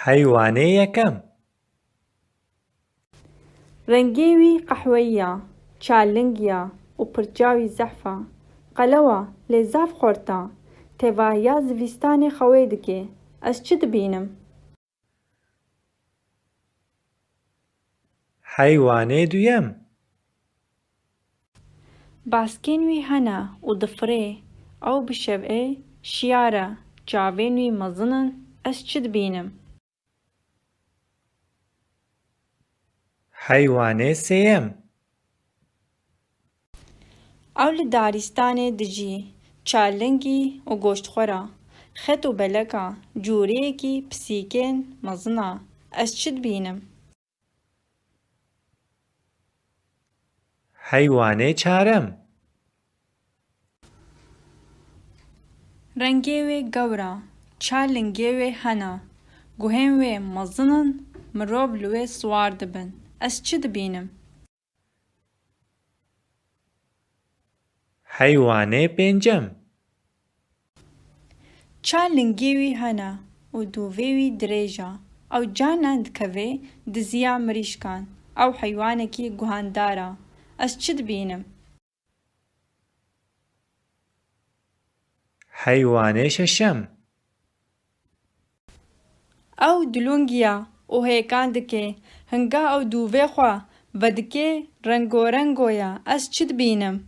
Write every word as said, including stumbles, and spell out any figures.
Heywanê yekem. Rengê wî qehweyî ya, çar ling ya û pirça wî zehf a. Qelew a, lê zaf xurt a. Tevahiya zivîstanê xewê dike. Ez çi dibînim? Heywanê duyem. Baskên wî hene û difirê. Ew bi şevê şiyar e. Çavên wî mezin in. Ez çi dibînim? Heywanê sêyem. Ew li daristanê dijî. Çar lingî û goştxwar a. Xet û belek a. Cûriyekî pisîkên mezin a. Ez çi dibînim? Heywanê çarem. Rengê wê gewr a. Çar lingê wê hene. Guhên wê mezin in. Mirov li wê siwar dibin. Ez çi dibînim? Heywanê pêncem. Çar lingê wî hene û dûvê wî dirêj a. Ew carnan dikeve diziya mirîşkan. Ew heywanekî guhandar a. Ez çi dibînim? Heywanê şeşem. Ew dilûngî ya û hêkan dike. Hinga ew dûvê xwe vedike rengorengo ya. Ez çi dibînim?